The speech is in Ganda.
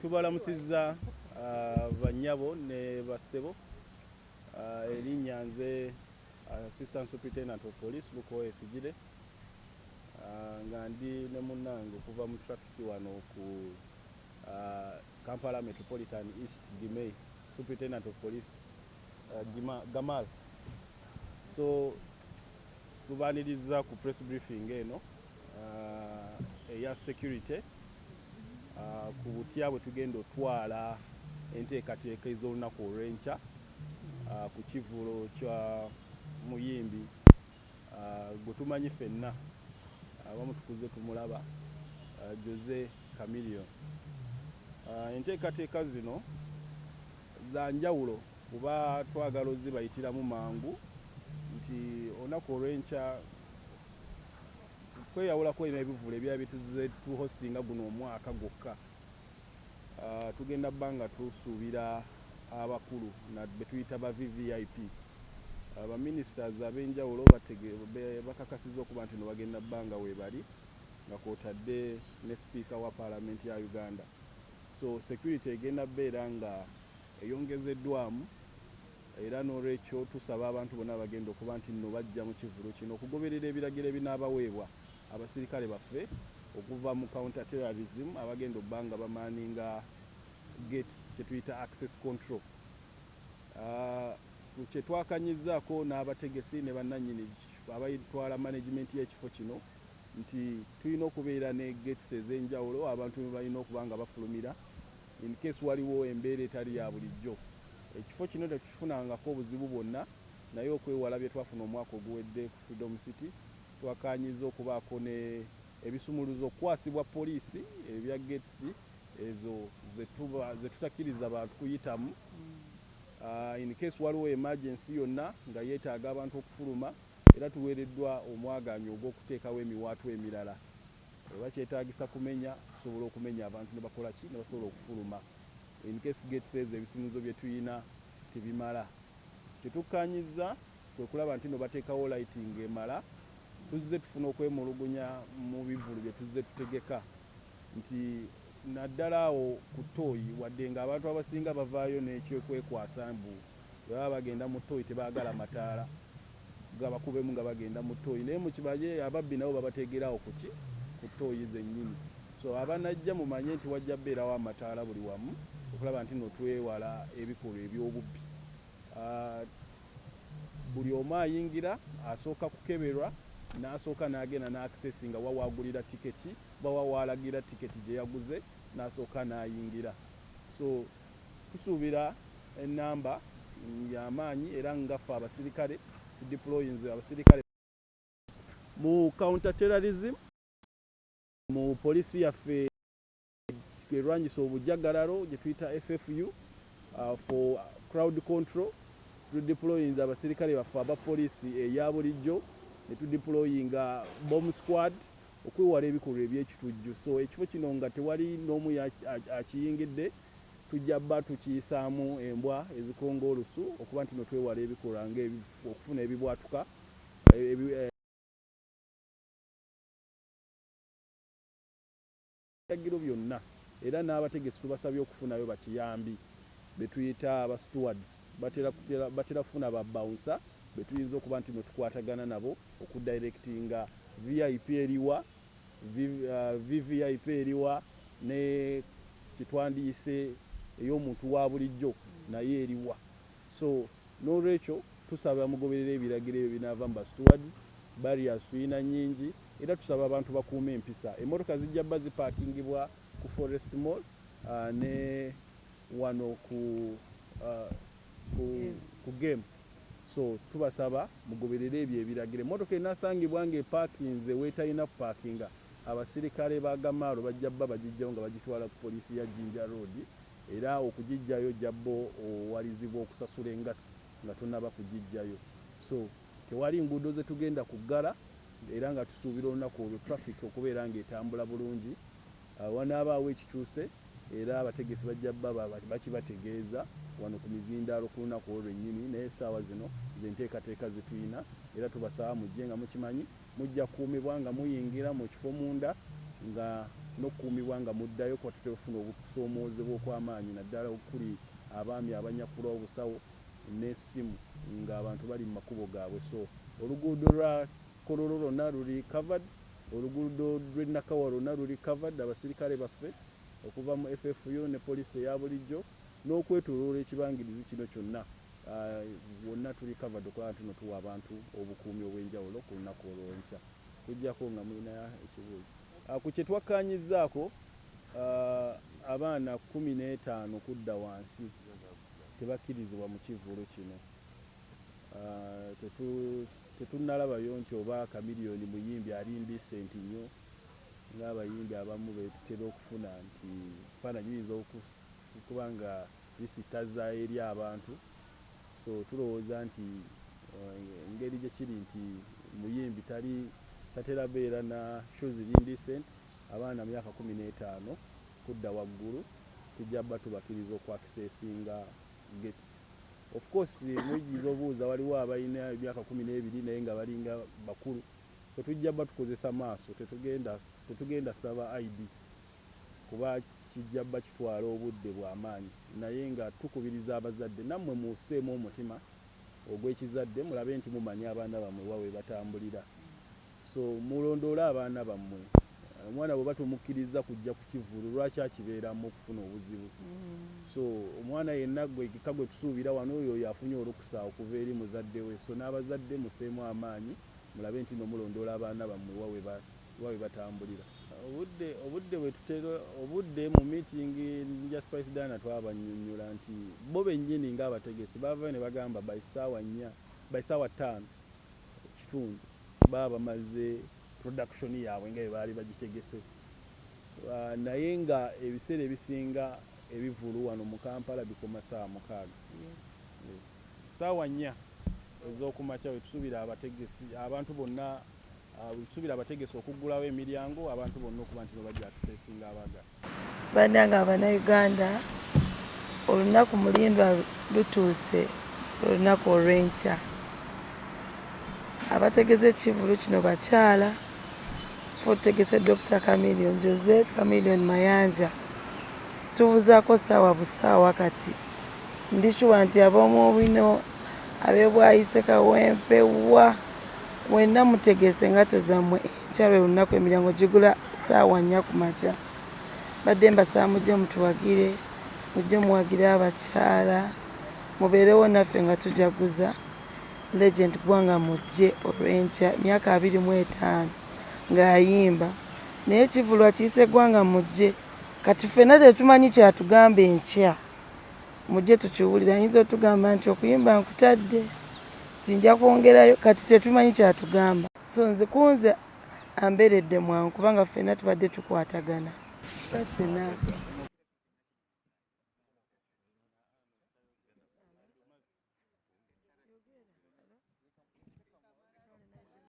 Tubalamusizza bannyabo ne bassebo. Erinnya nze Assistant Superintendent of Police Luke Owoyesigyire, nga ndi ne munnange okuva mu traffic wano ku Kampala Metropolitan East DMEI, Superintendent of Police Gamal. So tubaaniriza ku press briefing eno eya security ku butya bwe tugenda otwala enteekateeka ez'olunaku olw'enkya ku kivulo kya muyimbi gwe tumanyi ffenna, abamu tukuze tumulaba, Jose Chameleone. Enteekateeka zino za njawulo kuba twagala ozibayitiramu mangu nti olunaku olw'enkya kweyawulako n'ebivvulu ebirala bye tuzze tuhostinga guno omwaka gwokka. Tugenda bba nga tusuubira abakulu be tuyita ba VVIP. Abaministers ab'enjawulo bakakasizza okuba nti no bagenda bba nga weebali, nga kw'otadde ne sipiika wa Paalamenti ya Uganda. So security egenda bbeera nga eyongezeddwamu, era n'olwekyo tusaba abantu bonna abagenda okuba nti nno bajja mu kivvulu kino okugoberera ebiragiro ebinaabaweebwa abasirikale baffe okuva mu counter terrorism abagenda obba nga bamaninga gates, kye tuyita access control. Kye twakanyizzaako n'abategesi ne bannannyini abatwala management y'ekifo kino nti tulina okubeera ne gates ez'enjawulo abantu be balina okuba nga bafulumira in case waliwo embeera etali ya bulijjo. Ekifo kino tetukifunangako obuzibu bwonna, naye okwewala bye twafuna omwaka oguwedde ku Freedom City, twakanyizza okubaako ne ebisumuluzo okukwasibwa poliisi ebya gates ezo ze tutakkiriza bantu kuyitamu. In case waliwo emergency yonna nga yeetaaga abantu okufuluma, era tuweereddwa omwagaanya ogw'okuteekawo emiwaatwa emirala. Oba kyetaagisa kumenya, tusobola okumenya abantu ne bakola ki, ne basobola okufuluma in case gates ezo ebisumuluzo bye tuyina tebimala. Kye tukkaanyizza kwe kulaba nti no bateekawo lighting emala. Tuzze tufuna okwemulugunya mu bivvulu bye tuzze tutegeka nti naddala awo ku ttooyi, wadde ng'abantu abasinga bavaayo n'ekyokwekwasa mbu bwe baba bagenda mu ttooyi tebaagala mataala gabakubemu nga bagenda mu ttooyi, naye mukibaye ababbi nabo babateegerawo ku ki, ku ttooyi zennyini. So abanajja mumanye nti wajja bbeerawo amataala buli wamu okulaba nti no twewala ebikolwa eby'obubbi. Buli omu ayingira asooka kukeberwa, n'asooka n'agenda n'accessinga wa waagulira tiketi, bawa waalagira tiketi gye yaguze, n'asooka n'ayingira. So tusuubira ennamba y'amaanyi, era nga ffe abasirikale tudeployinze abasirikale mu counter terrorism, mu poliisi yaffe erwanyisa obujagalalo gye tuyita FFU, for crowd control. Tudeployinze abasirikale baffe aba poliisi eya bulijjo, ne tudeployinga bomb squad okwewala ebikolwa eby'ekitujju. So ekifo kino nga tewali n'omu akiyingidde, tujja bba tukiyisaamu embwa ezikonga olusu okuba nti no twewala ebikolwa nga okufuna ebibwatuka. Ebiragiro byonna, era n'abategesi tubasabye okufunayo bakiyambi be tuyita aba stewards. Batera kufuna ba bouncer be tuyinza okuba nti no tukwatagana nabo okudirectinga VIP eriwa, VVIP eriwa, ne kyetwandiyise ey'omuntu wa bulijjo naye eriwa. So n'olwekyo tusaba mugoberere ebiragiro ebyo binaava mu ba stewards. Barriers tuyina nnyingi, era tusaba abantu bakuume empisa. Emmotoka zijja bba zipaakingibwa ku Forest Mall ne wano ku Game. So tubasaba mugoberere ebyo ebiragiro. Emmotoka enaasangibwa ng'epaakinze weetalina kupaakinga, abasirikale ba Gamaalo bajja bba bagijjayo nga bagitwala ku poliisi ya Jinja Road, era okugiggyayo ojja bba owalizibwa okusasula engasi nga tonnaba kugiggyayo. So tewali nguudo ze tugenda kuggala, era nga tusuubira olunaku olwo traffic okubeera ng'etambula bulungi. Wanaabaawo ekikyuse, era abategesi bajja bba bakibategeeza wano ku mizindaalo ku lunaku olwo lwennyini, naye essaawa zino ze nteekateeka ze tuyina, era tubasaba mujje nga mukimanyi mujja kukuumibwa nga muyingira mu kifo munda nga n'okukuumibwa nga muddayo kuba tutera okufuna okusoomoozebwa okw'amaanyi naddala okuli abaami abanyakula obusawo n'essimu ng'abantu bali mu makubo gaabwe. So oluguudo lwa Kololo lwonna luli covered, oluguudo lw'e Nakawa lwonna luli covered abasirikale baffe okuva mu FFU ne poliisi eya bulijjo n'okwetooloola ekibangirizi kino kyonna wonna tuli covered okulaba nti no tuwa abantu obukuumi obw'enjawulo ku lunaku olw'enkya kujjako nga mulina ekibuuzo. Ku kye twakkaanyizzaako, abaana 15 kudda wansi tebakkirizibwa mu kivvulu kino. Tetunnalabayo nti oba Chameleone muyimbi ali indecent nnyo ng'abayimbi abamu be tutera okufuna nti ebifaananyi biyinza okuba nga bisittaza eri abantu. So tulowooza nti engeri gye kiri nti muyimbi tali tatera beera na show ziri indecent, abaana myaka 15 kudda waggulu tujja bba tubakkiriza okwaccessinga gates. Of course muyinza obuuza waliwo abalina emyaka 12 naye nga balinga bakulu, fe tujja bba tukozesa maaso, tetugenda saba ID kuba kijja bba kitwala obudde bw'amaanyi, naye nga tukubiriza abazadde nammwe musseemu omutima ogw'ekizadde mulabe nti mumanya abaana bammwe wa we batambulira. So mulondoole abaana bammwe. Omwana bw'oba tomukkiriza kujja ku kivvulu lwaki akibeeramu okufuna obuzibu? So omwana yenna gwe kika gwe tusuubira wano oyo afunye olukusa okuva eri muzadde we. So n'abazadde musseemu amaanyi mulabe nti no mulondoola abaana bammwe wa we batambulira. Obudde bwe tutera obudde mu meeting ya Spice Diana twabannyonnyola nti bo bennyini ng'abategesi baavayo ne bagamba by ssaawa 4, by ssaawa 5 kitundu baba bamaze production yaabwe nga bwe baali bagitegese. Naye nga ebiseera ebisinga ebivvulu wano mu Kampala bikoma ssaawa 6. Yes. Ssaawa 4 ez'okumakya we tusuubira abategesi abantu bonna, we tusuubira abategesi okuggulawo emiryango abantu bonna okuba nti bajja accessinga abaagala. Bannange Abannayuganda, olunaku mulindwa lutuuse, olunaku olw'enkya. Abategese ekivvulu kino bakyala, ffe tutegese Dr. Chameleone, Jose Chameleone Mayanja. Tubuzaako ssaawa busaawa kati. Ndi sure nti ab'omu bino ab'e Bwaise, Kawempe, wa mwenna mutegese engatto zammwe, enkya lwe lunaku, emiryango gigula ssaawa 4 ku makya. Mbadde mbasaba mujje mutuwagire, mujje muwagire abakyala, mubeerewo naffe nga tujaguza Legend Ggwanga Mujje olw'enkya, myaka 25 ng'ayimba. Naye ekivvulu akiyise Ggwanga Mujje. Kati ffenna tetumanyi kyatugamba enkya. Mujje tukiwulire. Ayinza otugamba nti okuyimba nkutadde, nti nja kwongerayo, kati tetumanyi kyatugamba. So nze kunze ambeeredde mwangu kubanga ffenna tubadde tukwatagana. That's enough.